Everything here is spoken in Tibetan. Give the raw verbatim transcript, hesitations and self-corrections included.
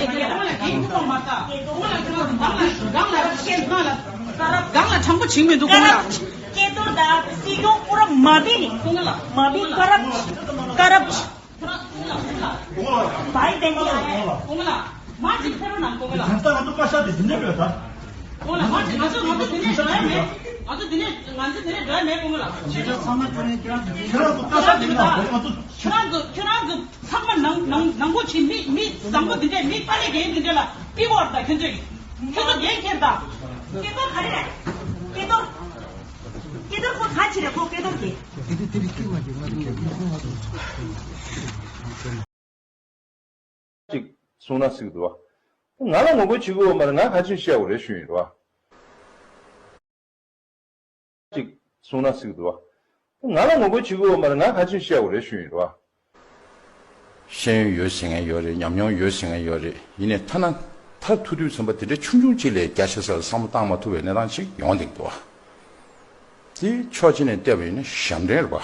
ལ་གང་ལ་གང་ལ་གང་ལ་གང་ལ་གྲངས་པོ་བྱིང་མི་འདུག་གང་ལ། སྐལ་རྡོར་དང་སྲིད་སྐྱོང་པུ་ར་མ་བི་ནི་མ་བི་ཀ་རབ་ཀ་རབ། བའི་ཏན་ཡ། གོང་ལ། མ་ཅིག་ཕེ་རོ་ནང་གོང་ལ། ད་ལྟ་ང་ཚོ་བཀའ་ཤག་དེ་འདི་འདྲ་རེད་ད། གོང་ལ་མ་ཅིག་ང་ཚོ་ང་ཚོ་འདི་ནས་འགྲོ་ཡ་མེད། ང་ཚོ་འདི་ནས་ང་ཚོ་འདི་ནས་འགྲོ་ཡ་མེད་གོང་ལ། ཁྱེད་རང་ཚོ་བཀའ་ཤག་དེ་ང་ཚོ། ཁྱེད་རང་ཚོ་ཁྱེད་རང་ཚོ་ཚང་མ་ནང་ནང་ནང་པོ་ཆེ་མི་མི་བཟང་པོ་འདི་འདྲས་མི་དཀའ་ལས་རྒན་འདི་འདྲས་ལ་པི་ཝར་ད་ཁྱོད་ཚོས་ཁྱོད་ཚོ་རྒན་ཁྱེར་ད། སྐལ་རྡོར་ག་རེ་རེད། སྐལ་རྡོར། སྐལ་རྡོར་ཁོ་ག་ཅི་རེད་ཁོ་སྐལ་རྡོར་གི། ཅིག་གསུང་ན་སྲིད་འདུག་བ། ང་ལ་ངོ་རྒོལ་བྱེད་དགོས་པ་མ་རེད། ང་ག་ཅིག་བཤད་དགོས་རེད་ཞུ་ཡིན་རེད་བ། ཅིག་གསུང་ན་སྲིད་འདུག་བ། ང་ལ་ངོ་རྒོལ་བྱེད་དགོས་པ་མ་རེད། ང་ག་ཅིག་བཤད་དགོས་རེད་ཞུ་ཡིན་རེད་བ། ཤེས་ཡོན་ཡོད་ཟེར་མཁན་ཡོད་རེད། ཉམས་མྱོང་ཡོད་ཟེར་མཁན་ཡོད་རེད། ཡིན་ནའི་ཐ་ན་མཐར་ཐུག་དུས་ཙམ་པ་དེ་འདྲའི་ཆུང་ཆུང་ཅིག་ལས་རྒྱ་ཆེ་ས་ལ་བསམ་བློ་བཏང་མ་ཐུབ་པའི་གནས་སྟངས་ཤིག་ཡོང་བསྡད་འདུག་བ། དེ་ཕྱོགས་གཅིག་ནས་བལྟས་པ་ཡིན་ན་ཞབས་འདྲེན་རེད་བ།